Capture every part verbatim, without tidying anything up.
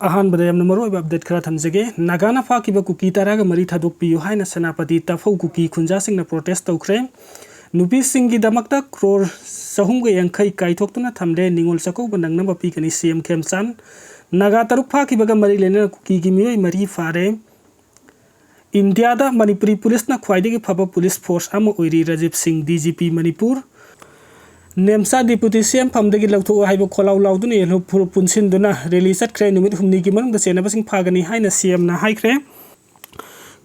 ꯑꯍꯥꯟꯕꯗ ꯌꯥꯝꯅ ꯃꯔꯨꯑꯣꯏꯕ ꯑꯞꯗꯦꯠ ꯈꯔ ꯊꯝꯖꯒꯦ꯫ ꯅꯥꯒꯥꯅ ꯐꯥꯈꯤꯕ ꯀꯨꯀꯤ ꯇꯔꯥꯒ ꯃꯔꯤ ꯊꯥꯗꯣꯛꯄꯤꯌꯨ ꯍꯥꯏꯅ ꯁꯦꯅꯥꯄꯇꯤ ꯇꯥꯐꯧ ꯀꯨꯀꯤ ꯈꯨꯟꯖꯥꯁꯤꯡꯅ ꯄ꯭ꯔꯣꯇꯦꯁ ꯇꯧꯈ꯭ꯔꯦ꯫ ꯅꯨꯄꯤꯁꯤꯡꯒꯤꯗꯃꯛꯇ ꯀ꯭ꯔꯣꯔ ꯆꯍꯨꯝꯒ ꯌꯥꯡꯈꯩ ꯀꯥꯏꯊꯣꯛꯇꯨꯅ ꯊꯝꯂꯦ꯫ ꯅꯤꯉꯣꯜ ꯆꯥꯛꯀꯧꯕ ꯅꯪꯅꯕ ꯄꯤꯒꯅꯤ ꯁꯤ ꯑꯦꯝ ꯈꯦꯝꯆꯥꯟ꯫ ꯅꯥꯒꯥ ꯇꯔꯨꯛ ꯐꯥꯈꯤꯕꯒ ꯃꯔꯤ ꯂꯩꯅꯅ ꯀꯨꯀꯤꯒꯤ ꯃꯤꯑꯣꯏ ꯃꯔꯤ ꯐꯥꯔꯦ꯫ ꯏꯟꯗꯤꯌꯥꯗ ꯃꯅꯤꯄꯨꯔꯤ ꯄꯨꯂꯤꯁꯅ ꯈ꯭ꯋꯥꯏꯗꯒꯤ ꯐꯕ ꯄꯨꯂꯤꯁ ꯐꯣꯔꯁ ꯑꯃ ꯑꯣꯏꯔꯤ ꯔꯥꯖꯤꯕ ꯁꯤꯡ, D G P Manipur. Nemcha deputy ꯁꯤ ꯑꯦꯝ ꯐꯝꯗꯒꯤ ꯂꯧꯊꯣꯛꯎ ꯍꯥꯏꯕ ꯈꯣꯜꯂꯥꯎ ꯂꯥꯎꯗꯨꯅ ꯌꯦꯜꯍꯧ ꯐꯨꯔꯨꯞ ꯄꯨꯟꯁꯤꯟꯗꯨꯅ ꯔꯦꯂꯤ ꯆꯠꯈ꯭ꯔꯦ꯫ ꯅꯨꯃꯤꯠ ꯍꯨꯝꯅꯤꯒꯤ ꯃꯅꯨꯡꯗ ꯆꯦꯟꯅꯕꯁꯤꯡ ꯐꯥꯒꯅꯤ ꯍꯥꯏꯅ ꯁꯤ ꯑꯦꯝꯅ ꯍꯥꯏꯈ꯭ꯔꯦ꯫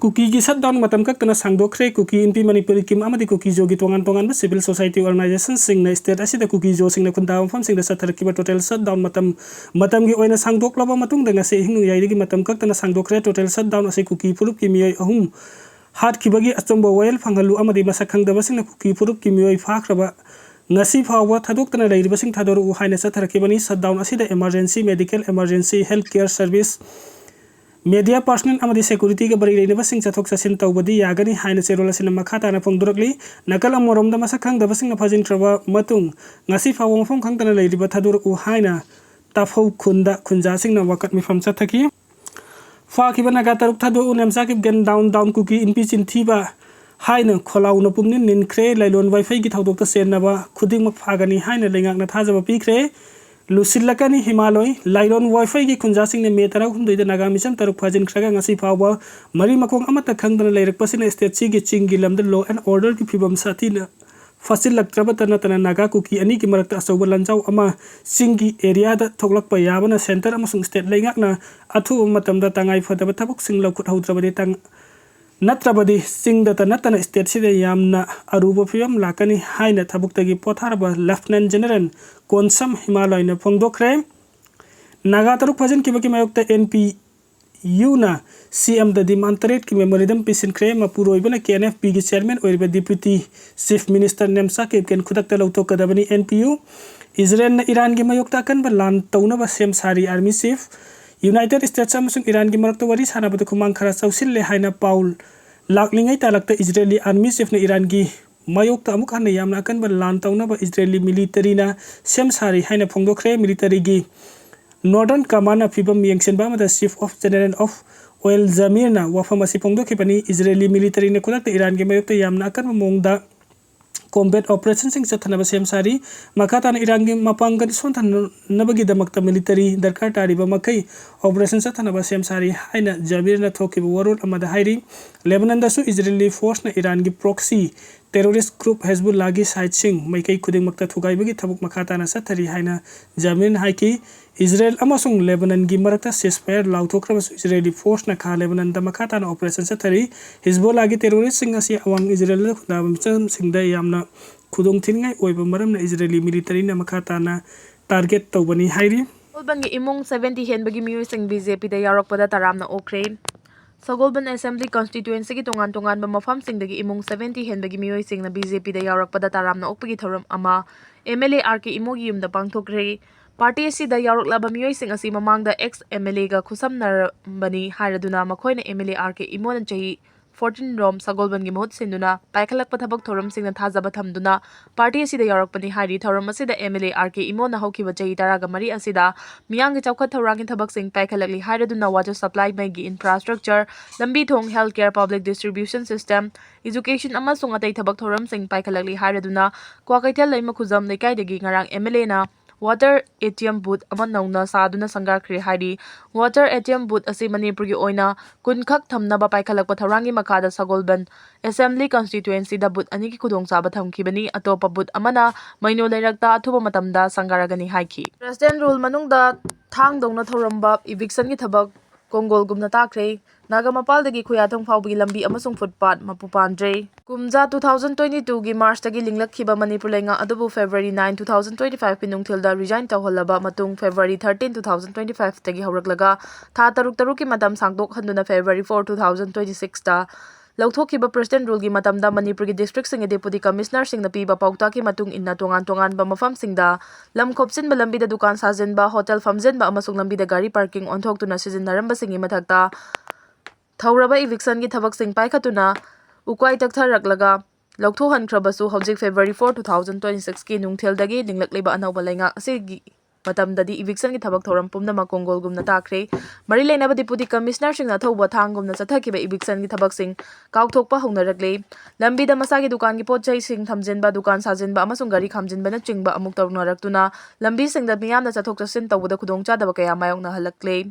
ꯀꯨꯀꯤꯒꯤ ꯁꯠꯗꯥꯎꯟ ꯃꯇꯝ ꯀꯛꯇꯅ ꯁꯥꯡꯗꯣꯛꯈ꯭ꯔꯦ꯫ ꯀꯨꯀꯤ ꯏꯟꯄꯤ ꯃꯅꯤꯄꯨꯔꯤ ꯀꯤꯝ ꯑꯃꯗꯤ ꯀꯨꯀꯤꯖꯣꯒꯤ ꯇꯣꯉꯥꯟ ꯇꯣꯉꯥꯟꯕ ꯁꯤꯚꯤꯜ ꯁꯣꯁꯥꯏꯇꯤ ꯑꯣꯔꯒꯅꯥꯏꯖꯦꯁꯟꯁꯤꯡꯅ ꯁ꯭ꯇꯦꯠ ꯑꯁꯤꯗ ꯀꯨꯀꯤꯖꯣꯁꯤꯡꯅ ꯈꯨꯟꯗꯥꯕ ꯃꯐꯝꯁꯤꯡꯗ ꯆꯠꯊꯔꯛꯈꯤꯕ ꯇꯣꯇꯦꯜ ꯁꯠꯗꯥꯎꯟ ꯃꯇꯝ, ꯃꯇꯝꯒꯤ ꯑꯣꯏꯅ ꯁꯥꯡꯗꯣꯛꯂꯕ ꯃꯇꯨꯡꯗ ꯉꯁꯤ ꯑꯍꯤꯡ ꯅꯣꯡꯌꯥꯏꯗꯒꯤ ꯃꯇꯝ ꯀꯛꯇꯅ ꯁꯥꯡꯗꯣꯛꯈ꯭ꯔꯦ꯫ ꯇꯣꯇꯦꯜ ꯁꯠꯗꯥꯎꯟ ꯑꯁꯤ ꯀꯨꯀꯤ ꯐꯨꯔꯨꯞꯀꯤ ꯃꯤꯑꯣꯏ ꯑꯍꯨꯝ ꯍꯥꯠꯈꯤꯕꯒꯤ ꯑꯆꯨꯝꯕ ꯋꯥꯌꯦꯜ ꯐꯪꯍꯜꯂꯨ ꯑꯃꯗꯤ ꯃꯁꯛ ꯈꯪꯗꯕꯁꯤꯡꯅ ꯀꯨꯀꯤ ꯐꯨꯔꯨꯞꯀꯤ ꯃꯤꯑꯣꯏ ꯐꯥꯈ꯭ꯔꯕ ꯉꯁꯤ ꯐꯥꯎꯕ ꯊꯥꯗꯣꯛꯇꯅ ꯂꯩꯔꯤꯕꯁꯤꯡ ꯊꯥꯗꯣꯔꯛꯎ ꯍꯥꯏꯅ ꯆꯠꯊꯔꯛꯈꯤꯕꯅꯤ꯫ ꯁꯠꯗꯥꯎꯟ ꯑꯁꯤꯗ emergency, medical emergency, health care service, media personal ꯑꯃꯗꯤ ꯁꯦꯀ꯭ꯌꯨꯔꯤꯇꯤꯒ ꯃꯔꯤ ꯂꯩꯅꯕꯁꯤꯡ ꯆꯠꯊꯣꯛ ꯆꯠꯁꯤꯟ ꯇꯧꯕꯗꯤ ꯌꯥꯒꯅꯤ ꯍꯥꯏꯅ ꯆꯦꯔꯣꯜ ꯑꯁꯤꯅ ꯃꯈꯥ ꯇꯥꯅ ꯐꯣꯡꯗꯣꯔꯛꯂꯤ꯫ ꯅꯥꯀꯜ ꯑꯃꯔꯣꯝꯗ ꯃꯁꯛ ꯈꯪꯗꯕꯁꯤꯡꯅ ꯐꯥꯖꯤꯟꯈ꯭ꯔꯕ ꯃꯇꯨꯡ ꯉꯁꯤ ꯐꯥꯎꯕ ꯃꯐꯝ ꯈꯪꯗꯅ ꯂꯩꯔꯤꯕ ꯊꯥꯗꯣꯔꯛꯎ ꯍꯥꯏꯅ ꯇꯥꯐꯧ ꯈꯨꯟꯗ ꯈꯨꯟꯖꯥꯁꯤꯡꯅ ꯋꯥꯀꯠ ꯃꯤꯐꯝ ꯆꯠꯊꯈꯤ꯫ ꯐꯥꯈꯤꯕ ꯅꯥꯒꯥ ꯇꯔꯨꯛ ꯊꯥꯗꯣꯛꯎ ꯅꯦꯝꯆꯥ ꯀꯤꯞꯒꯦꯟ ꯗꯥꯎꯟ ꯗꯥꯎꯟ ꯀꯨꯀꯤ ꯏꯟꯄꯤ ꯆꯤꯟꯊꯤꯕ ꯍꯥꯏꯅ ꯈꯣꯜꯂꯥꯎꯅ ꯄꯨꯝꯅꯤꯟ ꯅꯤꯟꯈ꯭ꯔꯦ꯫ ꯂꯥꯏꯂꯣꯟ ꯋꯥꯏꯐꯩꯒꯤ ꯊꯧꯗꯣꯛꯇ ꯆꯦꯟꯅꯕ ꯈꯨꯗꯤꯡꯃꯛ ꯐꯥꯒꯅꯤ ꯍꯥꯏꯅ ꯂꯩꯉꯥꯛꯅ ꯊꯥꯖꯕ ꯄꯤꯈ꯭ꯔꯦ꯫ ꯂꯨꯁꯤꯜꯂꯛꯀꯅꯤ ꯍꯤꯃꯥꯂꯣꯏ꯫ ꯂꯥꯏꯂꯣꯟ ꯋꯥꯏꯐꯩꯒꯤ ꯈꯨꯟꯖꯥꯁꯤꯡꯅ ꯃꯦ ꯇꯔꯥꯍꯨꯝꯗꯣꯏꯗ ꯅꯥꯒꯥ ꯃꯤꯆꯝ ꯇꯔꯨꯛ ꯐꯥꯖꯤꯟꯈ꯭ꯔꯒ ꯉꯁꯤ ꯐꯥꯎꯕ ꯃꯔꯤ ꯃꯈꯣꯡ ꯑꯃꯠꯇ ꯈꯪꯗꯅ ꯂꯩꯔꯛꯄꯁꯤꯅ ꯁ꯭ꯇꯦꯠꯁꯤꯒꯤ ꯆꯤꯡꯒꯤ ꯂꯝꯗ ꯂꯣ ꯑꯦꯟ ꯑꯣꯔꯗꯔꯒꯤ ꯐꯤꯕꯝ ꯁꯥꯊꯤꯅ ꯐꯠꯆꯤꯜꯂꯛꯇ꯭ꯔꯕꯇ ꯅꯠꯇꯅ ꯅꯥꯒꯥ ꯀꯨꯀꯤ ꯑꯅꯤꯒꯤ ꯃꯔꯛꯇ ꯑꯆꯧꯕ ꯂꯥꯟꯖꯥꯎ ꯑꯃ ꯆꯤꯡꯒꯤ ꯑꯦꯔꯤꯌꯥꯗ ꯊꯣꯛꯂꯛꯄ ꯌꯥꯕꯅ ꯁꯦꯟꯇꯔ ꯑꯃꯁꯨꯡ ꯁ꯭ꯇꯦꯠ ꯂꯩꯉꯥꯛꯅ ꯑꯊꯨꯕ ꯃꯇꯝꯗ ꯇꯉꯥꯏ ꯐꯗꯕ ꯊꯕꯛꯁꯤꯡ ꯂꯧꯈꯠꯍꯧꯗ꯭ꯔꯕꯗꯤ ꯇꯪ-, ꯅꯠꯇ꯭ꯔꯕꯗꯤ ꯆꯤꯡꯗꯇ ꯅꯠꯇꯅ ꯁ꯭ꯇꯦꯠꯁꯤꯗ ꯌꯥꯝꯅ ꯑꯔꯨꯕ ꯐꯤꯕꯝ ꯂꯥꯛꯀꯅꯤ ꯍꯥꯏꯅ ꯊꯕꯛꯇꯒꯤ ꯄꯣꯊꯥꯔꯕ ꯂꯦꯐꯇꯤꯅꯦꯟ ꯖꯦꯅꯔꯦꯜ ꯀꯣꯟꯁꯝ ꯍꯤꯃꯥꯂꯣꯏꯅ ꯐꯣꯡꯗꯣꯛꯈ꯭ꯔꯦ꯫ ꯅꯥꯒꯥ ꯇꯔꯨꯛ ꯐꯥꯖꯤꯟꯈꯤꯕꯒꯤ ꯃꯥꯌꯣꯛꯇ ꯑꯦꯟ ꯄꯤ ꯌꯨꯅ ꯁꯤ ꯑꯦꯝꯗ ꯗꯤꯃꯥꯟ ꯇꯔꯦꯠꯀꯤ ꯃꯦꯃꯣꯔꯦꯟꯗꯝ ꯄꯤꯁꯤꯟꯈ꯭ꯔꯦ꯫ ꯃꯄꯨꯔꯣꯏꯕꯅ ꯀꯦ ꯑꯦꯟ ꯑꯦꯐ ꯄꯤꯒꯤ ꯆꯤꯌꯔꯃꯦꯟ ꯑꯣꯏꯔꯤꯕ deputy chief minister Nemcha Kipgen ꯈꯨꯗꯛꯇ ꯂꯧꯊꯣꯛꯀꯗꯕꯅꯤ꯫ ꯑꯦꯟ ꯄꯤ ꯌꯨ, ꯏꯖꯔꯦꯜꯅ ꯏꯔꯥꯟꯒꯤ ꯃꯥꯌꯣꯛꯇ ꯑꯀꯟꯕ ꯂꯥꯟ ꯇꯧꯅꯕ ꯁꯦꯝ ꯁꯥꯔꯤ꯫ ꯑꯥꯔꯃꯤ ꯆꯤꯐ, ꯌꯨꯅꯥꯏꯇꯦꯗ ꯁ꯭ꯇꯦꯠꯁ ꯑꯃꯁꯨꯡ ꯏꯔꯥꯟꯒꯤ ꯃꯔꯛꯇ ꯋꯥꯔꯤ ꯁꯥꯟꯅꯕꯗ ꯈꯨꯃꯥꯡ ꯈꯔ ꯆꯥꯎꯁꯤꯜꯂꯦ ꯍꯥꯏꯅ ꯄꯥꯎ ꯂꯥꯛꯂꯤꯉꯩ ꯇꯥꯂꯛꯇ ꯏꯖꯔꯦꯂꯤ ꯑꯥꯔꯃꯤ ꯆꯤꯐꯅ ꯏꯔꯥꯟꯒꯤ ꯃꯥꯌꯣꯛꯇ ꯑꯃꯨꯛ ꯍꯟꯅ ꯌꯥꯝꯅ ꯑꯀꯟꯕ ꯂꯥꯟ ꯇꯧꯅꯕ ꯏꯖꯔꯦꯂꯤ ꯃꯤꯂꯤꯇꯔꯤꯅ ꯁꯦꯝ ꯁꯥꯔꯤ ꯍꯥꯏꯅ ꯐꯣꯡꯗꯣꯛꯈ꯭ꯔꯦ꯫ ꯃꯤꯂꯤꯇꯔꯤꯒꯤ Northern Commandꯅ ꯐꯤꯕꯝ ꯌꯦꯡꯁꯤꯟꯕ ꯑꯃꯗ Chief of General of Oil Jamirꯅ ꯋꯥꯐꯝ ꯑꯁꯤ ꯐꯣꯡꯗꯣꯛꯈꯤꯕꯅꯤ꯫ ꯏꯖꯔꯦꯂꯤ ꯃꯤꯂꯤꯇꯔꯤꯅ ꯈꯨꯗꯛꯇ ꯏꯔꯥꯟꯒꯤ ꯃꯥꯌꯣꯛꯇ ꯌꯥꯝꯅ ꯑꯀꯟꯕ ꯃꯑꯣꯡꯗ combat operationꯁꯤꯡ ꯆꯠꯊꯅꯕ ꯁꯦꯝ ꯁꯥꯔꯤ꯫ ꯃꯈꯥ ꯇꯥꯅ ꯏꯔꯥꯟꯒꯤ ꯃꯄꯥꯡꯒꯜ ꯁꯣꯟꯊꯅꯕꯒꯤꯗꯃꯛꯇ ꯃꯤꯂꯤꯇꯔꯤ ꯗꯔꯀꯥꯔ ꯇꯥꯔꯤꯕ ꯃꯈꯩ operation ꯆꯠꯊꯅꯕ ꯁꯦꯝ ꯁꯥꯔꯤ ꯍꯥꯏꯅ ꯖꯃꯤꯔꯅ ꯊꯣꯛꯈꯤꯕ ꯋꯥꯔꯣꯜ ꯑꯃꯗ ꯍꯥꯏꯔꯤ꯫ ꯂꯦꯕꯅꯟꯗꯁꯨ ꯏꯖꯔꯦꯂꯤ ꯐꯣꯔꯁꯅ ꯏꯔꯥꯟꯒꯤ proxy terrorist group ꯍꯦꯖꯕꯨꯜꯂꯥꯒꯤ siteꯁꯤꯡ ꯃꯥꯏꯀꯩ ꯈꯨꯗꯤꯡꯃꯛꯇ ꯊꯨꯒꯥꯏꯕꯒꯤ ꯊꯕꯛ ꯃꯈꯥ ꯇꯥꯅ ꯆꯠꯊꯔꯤ ꯍꯥꯏꯅ ꯖꯃꯤꯔꯅ ꯍꯥꯏꯈꯤ꯫ ꯏꯖꯔꯦꯜ ꯑꯃꯁꯨꯡ ꯂꯦꯕꯅꯟꯒꯤ ꯃꯔꯛꯇ ceasefire ꯂꯥꯎꯊꯣꯛꯈ꯭ꯔꯕꯁꯨ ꯏꯖꯔꯦꯂꯤ ꯐꯣꯔꯁꯅ ꯈꯥ ꯂꯦꯕꯅꯟꯗ ꯃꯈꯥ ꯇꯥꯅ operation ꯆꯠꯊꯔꯤ꯫ ꯍꯤꯖꯕꯣꯂꯥꯒꯤ terroristꯁꯤꯡ ꯑꯁꯤ ꯑꯋꯥꯡ ꯏꯖꯔꯦꯜꯗ ꯈꯨꯟꯗꯥꯕ ꯃꯤꯆꯝꯁꯤꯡꯗ ꯌꯥꯝꯅ ꯈꯨꯗꯣꯡ ꯊꯤꯅꯤꯡꯉꯥꯏ ꯑꯣꯏꯕ ꯃꯔꯝꯅ ꯏꯖꯔꯦꯂꯤ ꯃꯤꯂꯤꯇꯔꯤꯅ ꯃꯈꯥ ꯇꯥꯅ target ꯇꯧꯕꯅꯤ ꯍꯥꯏꯔꯤ꯫ ꯁꯒꯣꯜꯕꯟꯒꯤ ꯏꯃꯨꯡ seventy ꯍꯦꯟꯕꯒꯤ ꯃꯤꯑꯣꯏꯁꯤꯡ ꯕꯤ ꯖꯦ ꯄꯤꯗ ꯌꯥꯎꯔꯛꯄꯗ ꯇꯔꯥꯝꯅ ꯑꯣꯛꯈ꯭ꯔꯦ꯫ ꯁꯒꯣꯜꯕꯟ ꯑꯦꯁꯦꯝꯕ꯭ꯂꯤ ꯀꯟꯁꯇꯤꯇ꯭ꯋꯦꯟꯁꯤꯒꯤ ꯇꯣꯉꯥꯟ ꯇꯣꯉꯥꯟꯕ ꯃꯐꯝꯁꯤꯡꯗꯒꯤ ꯏꯃꯨꯡ seventy ꯍꯦꯟꯕꯒꯤ ꯃꯤꯑꯣꯏꯁꯤꯡꯅ ꯕꯤ ꯖꯦ ꯄꯤꯗ ꯌꯥꯎꯔꯛꯄꯗ ꯇꯔꯥꯝꯅ ꯑꯣꯛꯄꯒꯤ ꯊꯧꯔꯝ ꯑꯃ ꯑꯦꯝ ꯑꯦꯜ ꯑꯦ ꯑꯥꯔ ꯀꯦ ꯏꯃꯣꯒꯤ ꯌꯨꯝꯗ ꯄꯥꯡꯊꯣꯛꯈ꯭ꯔꯦ꯫ ꯄꯥꯔꯇꯤ ꯑꯁꯤꯗ ꯌꯥꯎꯔꯛꯂꯕ ꯃꯤꯑꯣꯏꯁꯤꯡ ꯑꯁꯤ ꯃꯃꯥꯡꯗ ꯑꯦꯛꯁ ꯑꯦꯝ ꯑꯦꯜ ꯑꯦꯒ ꯈꯨꯠꯁꯝꯅꯔꯝꯕꯅꯤ ꯍꯥꯏꯔꯗꯨꯅ ꯃꯈꯣꯏꯅ ꯑꯦꯝ ꯑꯦꯜ ꯑꯦ ꯑꯥꯔ ꯀꯦ ꯏꯃꯣꯅ ꯆꯍꯤ fourteen ꯔꯣꯝ ꯁꯒꯣꯜꯕꯟꯒꯤ ꯃꯍꯨꯠ ꯁꯤꯟꯗꯨꯅ ꯄꯥꯏꯈꯠꯂꯛꯄ ꯊꯕꯛ ꯊꯧꯔꯝꯁꯤꯡꯅ ꯊꯥꯖꯕ ꯊꯝꯗꯨꯅ ꯄꯥꯔꯇꯤ ꯑꯁꯤꯗ ꯌꯥꯎꯔꯛꯄꯅꯤ ꯍꯥꯏꯔꯤ꯫ ꯊꯧꯔꯝ ꯑꯁꯤꯗ ꯑꯦꯝ ꯑꯦꯜ ꯑꯦ ꯑꯥꯔ ꯀꯦ ꯏꯃꯣꯅ ꯍꯧꯈꯤꯕ ꯆꯍꯤ ꯇꯔꯥꯒ ꯃꯔꯤ ꯑꯁꯤꯗ ꯃꯤꯌꯥꯝꯒꯤ ꯆꯥꯎꯈꯠ ꯊꯧꯔꯥꯡꯒꯤ ꯊꯕꯛꯁꯤꯡ ꯄꯥꯏꯈꯠꯂꯛꯂꯤ ꯍꯥꯏꯔꯗꯨꯅ water supply, ꯃꯩꯒꯤ infrastructure, ꯂꯝꯕꯤ ꯊꯣꯡ, health care, public distribution system, education ꯑꯃꯁꯨꯡ ꯑꯇꯩ ꯊꯕꯛ ꯊꯧꯔꯝꯁꯤꯡ ꯄꯥꯏꯈꯠꯂꯛꯂꯤ ꯍꯥꯏꯔꯗꯨꯅ ꯀ꯭ꯋꯥꯀꯩꯊꯦꯜ ꯂꯩꯃ ꯈꯨꯖꯝ ꯂꯩꯀꯥꯏꯗꯒꯤ ꯉꯔꯥꯡ ꯑꯦꯝ ꯑꯦꯜ ꯑꯦꯅ water A T M booth ꯑꯃ ꯅꯧꯅ ꯁꯥꯗꯨꯅ ꯁꯪꯒꯥꯈ꯭ꯔꯦ ꯍꯥꯏꯔꯤ꯫ Water A T M booth ꯑꯁꯤ ꯃꯅꯤꯄꯨꯔꯒꯤ ꯑꯣꯏꯅ ꯀꯨꯟꯈꯛ ꯊꯝꯅꯕ ꯄꯥꯏꯈꯠꯂꯛꯄ ꯊꯧꯔꯥꯡꯒꯤ ꯃꯈꯥꯗ ꯁꯒꯣꯜꯕꯟ ꯑꯦꯁꯦꯝꯕ꯭ꯂꯤ ꯀꯟꯁꯇꯤꯇ꯭ꯋꯦꯟꯁꯤꯗ booth ꯑꯅꯤꯒꯤ ꯈꯨꯗꯣꯡꯆꯥꯕ ꯊꯝꯈꯤꯕꯅꯤ꯫ ꯑꯇꯣꯞꯄ booth ꯑꯃꯅ ꯃꯩꯅꯣ ꯂꯩꯔꯛꯇ ꯑꯊꯨꯕ ꯃꯇꯝꯗ ꯁꯪꯒꯥꯔꯒꯅꯤ ꯍꯥꯏꯈꯤ꯫ President rule ꯃꯅꯨꯡꯗ ꯊꯥꯡꯗꯧꯅ ꯊꯧꯔꯝꯕ evictionꯒꯤ ꯊꯕꯛ ꯀꯣꯡꯒꯣꯜꯒꯨꯝꯅ ꯇꯥꯈ꯭ꯔꯦ꯫ ꯅꯥꯒꯥꯃꯄꯥꯜꯗꯒꯤ ꯈꯨꯌꯥꯊꯣꯡ ꯐꯥꯎꯕꯒꯤ ꯂꯝꯕꯤ ꯑꯃꯁꯨꯡ footpath ꯃꯄꯨ ꯄꯥꯟꯗ꯭ꯔꯦ꯫ ꯀꯨꯝꯖꯥ two thousand twenty twoꯒꯤ Marchꯇꯒꯤ ꯂꯤꯡꯂꯛꯈꯤꯕ ꯃꯅꯤꯄꯨꯔ ꯂꯩꯉꯥꯛ ꯑꯗꯨꯕꯨ February nine, two thousand twenty fiveꯀꯤ ꯅꯨꯡꯊꯤꯜꯗ resign ꯇꯧꯍꯜꯂꯕ ꯃꯇꯨꯡ February thirteen, two thousand twenty fiveꯇꯒꯤ ꯍꯧꯔꯛꯂꯒ ꯊꯥ ꯇꯔꯨꯛ ꯇꯔꯨꯛꯀꯤ ꯃꯇꯝ ꯁꯥꯡꯗꯣꯛꯍꯟꯗꯨꯅ February four, two thousand twenty sixꯇ ꯂꯧꯊꯣꯛꯈꯤꯕ President ruleꯒꯤ ꯃꯇꯝꯗ ꯃꯅꯤꯄꯨꯔꯒꯤ districtꯁꯤꯡꯒꯤ deputy commissionerꯁꯤꯡꯅ ꯄꯤꯕ ꯄꯥꯎꯇꯥꯛꯀꯤ ꯃꯇꯨꯡ ꯏꯟꯅ ꯇꯣꯉꯥꯟ ꯇꯣꯉꯥꯟꯕ ꯃꯐꯝꯁꯤꯡꯗ ꯂꯝ ꯈꯣꯞꯆꯤꯟꯕ, ꯂꯝꯕꯤꯗ ꯗꯨꯀꯥꯟ ꯁꯥꯖꯤꯟꯕ, ꯍꯣꯇꯦꯜ ꯐꯝꯖꯤꯟꯕ ꯑꯃꯁꯨꯡ ꯂꯝꯕꯤꯗ ꯒꯥꯔꯤ parking ꯑꯣꯟꯊꯣꯛꯇꯨꯅ ꯁꯤꯖꯤꯟꯅꯔꯝꯕꯁꯤꯡꯒꯤ ꯃꯊꯛꯇ ꯊꯧꯔꯕ evictionꯒꯤ ꯊꯕꯛꯁꯤꯡ ꯄꯥꯏꯈꯠꯇꯨꯅ ꯎꯀꯥꯏ ꯇꯛꯊꯔꯛꯂꯒ ꯂꯧꯊꯣꯛꯍꯟꯈ꯭ꯔꯕꯁꯨ ꯍꯧꯖꯤꯛ February four, two thousand twenty sixꯀꯤ ꯅꯨꯡꯊꯤꯜꯗꯒꯤ ꯂꯤꯡꯂꯛꯂꯤꯕ ꯑꯅꯧꯕ ꯂꯩꯉꯥꯛ ꯑꯁꯤꯒꯤ ꯃꯇꯝꯗꯗꯤ evictionꯒꯤ ꯊꯕꯛ ꯊꯧꯔꯝ ꯄꯨꯝꯅꯃꯛ ꯀꯣꯡꯒꯣꯜꯒꯨꯝꯅ ꯇꯥꯈ꯭ꯔꯦ꯫ ꯃꯔꯤ ꯂꯩꯅꯕ deputy commissionerꯁꯤꯡꯅ ꯑꯊꯧꯕ ꯊꯥꯡꯒꯨꯝꯅ ꯆꯠꯊꯈꯤꯕ evictionꯒꯤ ꯊꯕꯛꯁꯤꯡ ꯀꯥꯎꯊꯣꯛꯄ ꯍꯧꯅꯔꯛꯂꯦ꯫ ꯂꯝꯕꯤꯗ ꯃꯁꯥꯒꯤ ꯗꯨꯀꯥꯟꯒꯤ ꯄꯣꯠ ꯆꯩꯁꯤꯡ ꯊꯝꯖꯤꯟꯕ, ꯗꯨꯀꯥꯟ ꯁꯥꯖꯤꯟꯕ ꯑꯃꯁꯨꯡ ꯒꯥꯔꯤ ꯈꯥꯝꯖꯤꯟꯕꯅꯆꯤꯡꯕ ꯑꯃꯨꯛ ꯇꯧꯅꯔꯛꯇꯨꯅ ꯂꯝꯕꯤꯁꯤꯡꯗ ꯃꯤꯌꯥꯝꯅ ꯆꯠꯊꯣꯛ ꯆꯠꯁꯤꯟ ꯇꯧꯕꯗ ꯈꯨꯗꯣꯡꯆꯥꯗꯕ ꯀꯌꯥ ꯃꯥꯌꯣꯛꯅꯍꯜꯂꯛꯂꯦ꯫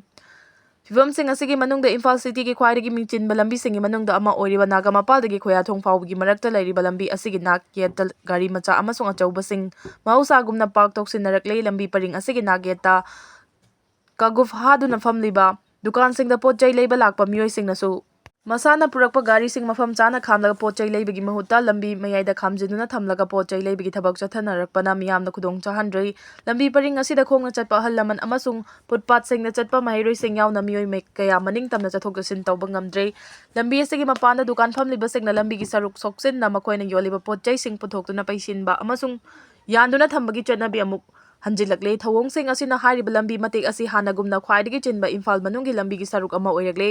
ꯐꯤꯕꯝꯁꯤꯡ ꯑꯁꯤꯒꯤ ꯃꯅꯨꯡꯗ ꯏꯝꯐꯥꯜ cityꯒꯤ ꯈ꯭ꯋꯥꯏꯗꯒꯤ ꯃꯤꯡ ꯆꯤꯟꯕ ꯂꯝꯕꯤꯁꯤꯡꯒꯤ ꯃꯅꯨꯡꯗ ꯑꯃ ꯑꯣꯏꯔꯤꯕ ꯅꯥꯒꯥꯃꯄꯥꯜꯗꯒꯤ ꯈꯣꯌꯥꯊꯣꯡ ꯐꯥꯎꯕꯒꯤ ꯃꯔꯛꯇ ꯂꯩꯔꯤꯕ ꯂꯝꯕꯤ ꯑꯁꯤꯒꯤ ꯅꯥꯛ ꯌꯦꯠꯇ ꯒꯥꯔꯤ ꯃꯆꯥ ꯑꯃꯁꯨꯡ ꯑꯆꯧꯕꯁꯤꯡ ꯃꯍꯧꯁꯥꯒꯨꯝꯅ park ꯇꯧꯁꯤꯟꯅꯔꯛꯂꯦ꯫ ꯂꯝꯕꯤ ꯄꯔꯤꯡ ꯑꯁꯤꯒꯤ ꯅꯥꯛ ꯌꯦꯠꯇ ꯀꯒꯨꯐ ꯍꯥꯗꯨꯅ ꯐꯝꯂꯤꯕ ꯗꯨꯀꯥꯟꯁꯤꯡꯗ ꯄꯣꯠ ꯆꯩ ꯂꯩꯕ ꯂꯥꯛꯄ ꯃꯤꯑꯣꯏꯁꯤꯡꯅꯁꯨ ꯃꯁꯥꯅ ꯄꯨꯔꯛꯄ ꯒꯥꯔꯤꯁꯤꯡ ꯃꯐꯝ ꯆꯥꯅ ꯈꯥꯝꯂꯒ ꯄꯣꯠ ꯆꯩ ꯂꯩꯕꯒꯤ ꯃꯍꯨꯠꯇ ꯂꯝꯕꯤ ꯃꯌꯥꯏꯗ ꯈꯥꯝꯖꯤꯟꯗꯨꯅ ꯊꯝꯂꯒ ꯄꯣꯠ ꯆꯩ ꯂꯩꯕꯒꯤ ꯊꯕꯛ ꯆꯠꯊꯅꯔꯛꯄꯅ ꯃꯤꯌꯥꯝꯅ ꯈꯨꯗꯣꯡ ꯆꯥꯍꯟꯗ꯭ꯔꯦ꯫ ꯂꯝꯕꯤ ꯄꯔꯤꯡ ꯑꯁꯤꯗ ꯈꯣꯡꯅ ꯆꯠꯄ ꯑꯍꯜ ꯂꯃꯟ ꯑꯃꯁꯨꯡ ꯐꯨꯠꯄꯥꯠꯁꯤꯡꯗ ꯆꯠꯄ ꯃꯍꯩꯔꯣꯏꯁꯤꯡ ꯌꯥꯎꯅ ꯃꯤꯑꯣꯏ ꯃ-, ꯀꯌꯥ ꯃꯅꯤꯡ ꯇꯝꯅ ꯆꯠꯊꯣꯛ ꯆꯠꯁꯤꯟ ꯇꯧꯕ ꯉꯝꯗ꯭ꯔꯦ꯫ ꯂꯝꯕꯤ ꯑꯁꯤꯒꯤ ꯃꯄꯥꯟꯗ ꯗꯨꯀꯥꯟ ꯐꯝꯂꯤꯕꯁꯤꯡꯅ ꯂꯝꯕꯤꯒꯤ ꯁꯔꯨꯛ ꯁꯣꯛꯆꯤꯟꯅ ꯃꯈꯣꯏꯅ ꯌꯣꯜꯂꯤꯕ ꯄꯣꯠ ꯆꯩꯁꯤꯡ ꯄꯨꯊꯣꯛꯇꯨꯅ ꯄꯩꯁꯤꯟꯕ ꯑꯃꯁꯨꯡ ꯌꯥꯟꯗꯨꯅ ꯊꯝꯕꯒꯤ ꯆꯠꯅꯕꯤ ꯑꯃꯨꯛ ꯍꯟꯖꯤꯜꯂꯛꯂꯦ꯫ ꯊꯧꯑꯣꯡꯁꯤꯡ ꯑꯁꯤꯅ ꯍꯥꯏꯔꯤꯕ ꯂꯝꯕꯤ ꯃꯇꯦꯛ ꯑꯁꯤ ꯍꯥꯟꯅꯒꯨꯝꯅ ꯈ꯭ꯋꯥꯏꯗꯒꯤ ꯆꯤꯟꯕ ꯏꯝꯐꯥꯜ ꯃꯅꯨꯡꯒꯤ ꯂꯝꯕꯤꯒꯤ ꯁꯔꯨꯛ ꯑꯃ ꯑꯣꯏꯔꯛꯂꯦ꯫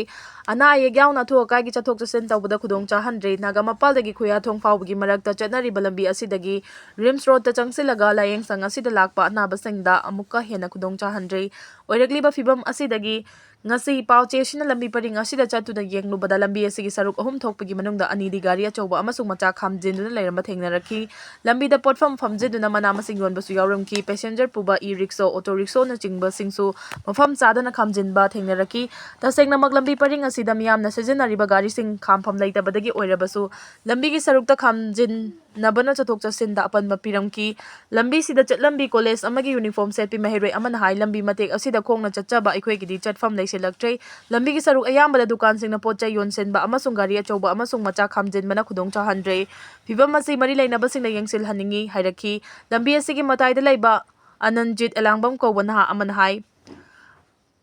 ꯑꯅꯥ ꯑꯌꯦꯛ ꯌꯥꯎꯅ ꯑꯊꯨ ꯑꯀꯥꯏꯒꯤ ꯆꯠꯊꯣꯛ ꯆꯠꯁꯤꯟ ꯇꯧꯕꯗ ꯈꯨꯗꯣꯡ ꯆꯥꯍꯟꯗ꯭ꯔꯦ꯫ ꯅꯥꯒꯥꯃꯄꯥꯜꯗꯒꯤ ꯈꯨꯌꯥꯊꯣꯡ ꯐꯥꯎꯕꯒꯤ ꯃꯔꯛꯇ ꯆꯠꯅꯔꯤꯕ ꯂꯝꯕꯤ ꯑꯁꯤꯗꯒꯤ ꯔꯤꯝꯁ ꯔꯣꯗꯇ ꯆꯪꯁꯤꯜꯂꯒ ꯂꯥꯌꯦꯡꯁꯪ ꯑꯁꯤꯗ ꯂꯥꯛꯄ ꯑꯅꯥꯕꯁꯤꯡꯗ ꯑꯃꯨꯛꯀ ꯍꯦꯟꯅ ꯈꯨꯗꯣꯡ ꯆꯥꯍꯟꯗ꯭ꯔꯦ꯫ ꯑꯣꯏꯔꯛꯂꯤꯕ ꯐꯤꯕꯝ ꯑꯁꯤꯗꯒꯤ ꯉꯁꯤ ꯄꯥꯎꯆꯦꯁꯤꯅ ꯂꯝꯕꯤ ꯄꯔꯤꯡ ꯑꯁꯤꯗ ꯆꯠꯇꯨꯅ ꯌꯦꯡꯂꯨꯕꯗ ꯂꯝꯕꯤ ꯑꯁꯤꯒꯤ ꯁꯔꯨꯛ ꯑꯍꯨꯝ ꯊꯣꯛꯄꯒꯤ ꯃꯅꯨꯡꯗ ꯑꯅꯤꯗꯤ ꯒꯥꯔꯤ ꯑꯆꯧꯕ ꯑꯃꯁꯨꯡ ꯃꯆꯥ ꯈꯥꯝꯖꯤꯟꯗꯨꯅ ꯂꯩꯔꯝꯕ ꯊꯦꯡꯅꯔꯛꯈꯤ꯫ ꯂꯝꯕꯤꯗ ꯄꯣꯠꯐꯝ ꯐꯝꯖꯤꯟꯗꯨꯅ ꯃꯅꯥ ꯃꯁꯤꯡ ꯌꯣꯟꯕꯁꯨ ꯌꯥꯎꯔꯝꯈꯤ꯫ Passenger ꯄꯨꯕ e-rickshaw, auto rickshawꯅꯆꯤꯡꯕꯁꯤꯡꯁꯨ ꯃꯐꯝ ꯆꯥꯗꯅ ꯈꯥꯝꯖꯤꯟꯕ ꯊꯦꯡꯅꯔꯛꯈꯤ꯫ ꯇꯁꯦꯡꯅꯃꯛ ꯂꯝꯕꯤ ꯄꯔꯤꯡ ꯑꯁꯤꯗ ꯃꯤꯌꯥꯝꯅ ꯁꯤꯖꯤꯟꯅꯔꯤꯕ ꯒꯥꯔꯤꯁꯤꯡ ꯈꯥꯝꯐꯝ ꯂꯩꯇꯕꯗꯒꯤ ꯑꯣꯏꯔꯕꯁꯨ ꯂꯝꯕꯤꯒꯤ ꯁꯔꯨꯛꯇ ꯈꯥꯝꯖꯤꯟ ꯅꯕꯅ ꯆꯠꯊꯣꯛ ꯆꯠꯁꯤꯟꯗ ꯑꯄꯟꯕ ꯄꯤꯔꯝꯈꯤ꯫ ꯂꯝꯕꯤꯁꯤꯗ ꯆꯠꯂꯝꯕꯤ ꯀꯣꯂꯦꯖ ꯑꯃꯒꯤ ꯌꯨꯅꯤꯐꯣꯔꯝ ꯁꯦꯠꯄꯤ ꯃꯍꯩꯔꯣꯏ ꯑꯃꯅ ꯍꯥꯏ, "ꯂꯝꯕꯤ ꯃꯇꯦꯛ ꯑꯁꯤꯗ ꯈꯣꯡꯅ ꯆꯠꯆꯕ ꯑꯩꯈꯣꯏꯒꯤꯗꯤ ꯆꯠꯐꯝ ꯂꯩꯁꯤꯜꯂꯛꯇ꯭ꯔꯦ꯫ ꯂꯝꯕꯤꯒꯤ ꯁꯔꯨꯛ ꯑꯌꯥꯝꯕꯗ ꯗꯨꯀꯥꯟꯁꯤꯡꯅ ꯄꯣꯠ ꯆꯩ ꯌꯣꯟꯁꯤꯟꯕ ꯑꯃꯁꯨꯡ ꯒꯥꯔꯤ ꯑꯆꯧꯕ ꯑꯃꯁꯨꯡ ꯃꯆꯥ ꯈꯥꯝꯖꯤꯟꯕꯅ ꯈꯨꯗꯣꯡ ꯆꯥꯍꯟꯗ꯭ꯔꯦ꯫ ꯐꯤꯚꯝ ꯑꯁꯤ ꯃꯔꯤ ꯂꯩꯅꯕꯁꯤꯡꯅ ꯌꯦꯡꯁꯤꯜꯍꯟꯅꯤꯡꯏ" ꯍꯥꯏꯔꯛꯈꯤ꯫ ꯂꯝꯕꯤ ꯑꯁꯤꯒꯤ ꯃꯇꯥꯏꯗ ꯂꯩꯕ ꯑꯅꯟꯖꯤꯠ ꯑꯦꯂꯥꯡꯕꯝ ꯀꯧꯕ ꯅꯍꯥ ꯑꯃꯅ ꯍꯥꯏ,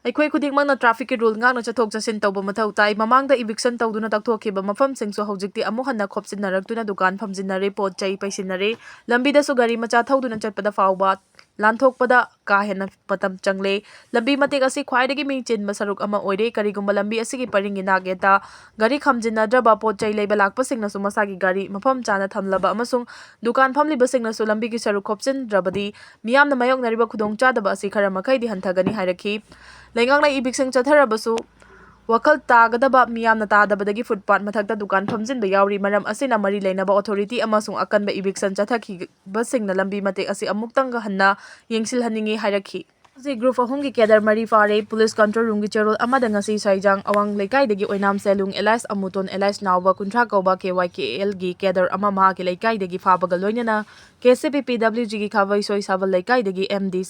"ꯑꯩꯈꯣꯏ ꯈꯨꯗꯤꯡꯃꯛꯅ trafficꯀꯤ rule ꯉꯥꯛꯅ ꯆꯠꯊꯣꯛ ꯆꯠꯁꯤꯟ ꯇꯧꯕ ꯃꯊꯧ ꯇꯥꯏ꯫ ꯃꯃꯥꯡꯗ eviction ꯇꯧꯗꯨꯅ ꯇꯛꯊꯣꯛꯈꯤꯕ ꯃꯐꯝꯁꯤꯡꯁꯨ ꯍꯧꯖꯤꯛꯇꯤ ꯑꯃꯨꯛ ꯍꯟꯅ ꯈꯣꯞꯆꯤꯟꯅꯔꯛꯇꯨꯅ ꯗꯨꯀꯥꯟ ꯐꯝꯖꯤꯟꯅꯔꯦ, ꯄꯣꯠ ꯆꯩ ꯄꯩꯁꯤꯟꯅꯔꯦ꯫ ꯂꯝꯕꯤꯗꯁꯨ ꯒꯥꯔꯤ ꯃꯆꯥ ꯊꯧꯗꯨꯅ ꯆꯠꯄꯗ ꯐꯥꯎꯕ ꯂꯥꯟꯊꯣꯛꯄꯗ ꯀꯥ ꯍꯦꯟꯅ ꯃꯇꯝ ꯆꯪꯂꯦ꯫ ꯂꯝꯕꯤ ꯃꯇꯦꯛ ꯑꯁꯤ ꯈ꯭ꯋꯥꯏꯗꯒꯤ ꯃꯤ ꯆꯤꯟꯕ ꯁꯔꯨꯛ ꯑꯃ ꯑꯣꯏꯔꯦ꯫ ꯀꯔꯤꯒꯨꯝꯕ ꯂꯝꯕꯤ ꯑꯁꯤꯒꯤ ꯄꯔꯤꯡꯒꯤ ꯅꯥꯛ ꯌꯦꯠꯇ ꯒꯥꯔꯤ ꯈꯥꯝꯖꯤꯟꯅꯗ꯭ꯔꯕ ꯄꯣꯠ ꯆꯩ ꯂꯩꯕ ꯂꯥꯛꯄꯁꯤꯡꯅꯁꯨ ꯃꯁꯥꯒꯤ ꯒꯥꯔꯤ ꯃꯐꯝ ꯆꯥꯅ ꯊꯝꯂꯕ ꯑꯃꯁꯨꯡ ꯗꯨꯀꯥꯟ ꯐꯝꯂꯤꯕꯁꯤꯡꯅꯁꯨ ꯂꯝꯕꯤꯒꯤ ꯁꯔꯨꯛ ꯈꯣꯞꯆꯤꯟꯗ꯭ꯔꯕꯗꯤ ꯃꯤꯌꯥꯝꯅ ꯃꯥꯌꯣꯛꯅꯔꯤꯕ ꯈꯨꯗꯣꯡꯆꯥꯗꯕ ꯑꯁꯤ ꯈꯔ ꯃꯈꯩꯗꯤ ꯍꯟꯊꯒꯅꯤ ꯍꯥꯏꯔꯛꯈꯤ꯫ ꯂꯩꯉꯥꯛꯅ eviction ꯆꯠꯊꯔꯕꯁꯨ ꯋꯥꯈꯜ ꯇꯥꯒꯗꯕ ꯃꯤꯌꯥꯝꯅ ꯇꯥꯗꯕꯗꯒꯤ ꯐꯨꯠꯄꯥꯠ ꯃꯊꯛꯇ ꯗꯨꯀꯥꯟ ꯐꯝꯖꯤꯟꯕ ꯌꯥꯎꯔꯤ꯫ ꯃꯔꯝ ꯑꯁꯤꯅ ꯃꯔꯤ ꯂꯩꯅꯕ authority ꯑꯃꯁꯨꯡ ꯑꯀꯟꯕ eviction ꯆꯠꯊꯈꯤꯕꯁꯤꯡꯅ ꯂꯝꯕꯤ ꯃꯇꯦꯛ ꯑꯁꯤ ꯑꯃꯨꯛꯇꯪꯒ ꯍꯟꯅ ꯌꯦꯡꯁꯤꯜꯍꯟꯅꯤꯡꯏ ꯍꯥꯏꯔꯛꯈꯤ꯫ ꯍꯧꯖꯤꯛ group ꯑꯍꯨꯝꯒꯤ cadre ꯃꯔꯤ ꯐꯥꯔꯦ꯫ Police control roomꯒꯤ ꯆꯦꯔꯣꯜ ꯑꯃꯗ ꯉꯁꯤ ꯁꯥꯏꯖꯥꯡ ꯑꯋꯥꯡ ꯂꯩꯀꯥꯏꯗꯒꯤ ꯑꯣꯏꯅꯥꯝ ꯁꯦꯂꯨꯡ alias ꯑꯃꯨꯇꯣꯟ alias ꯅꯥꯎꯕ ꯀꯨꯟꯊ꯭ꯔꯥ ꯀꯧꯕ K Y K Lꯒꯤ cadre ꯑꯃ ꯃꯍꯥꯛꯀꯤ ꯂꯩꯀꯥꯏꯗꯒꯤ ꯐꯥꯕꯒ ꯂꯣꯏꯅꯅ K C P P W Gꯒꯤ ꯈꯥꯕꯩꯁꯣꯏ ꯁꯥꯕꯜ ꯂꯩꯀꯥꯏꯗꯒꯤ M D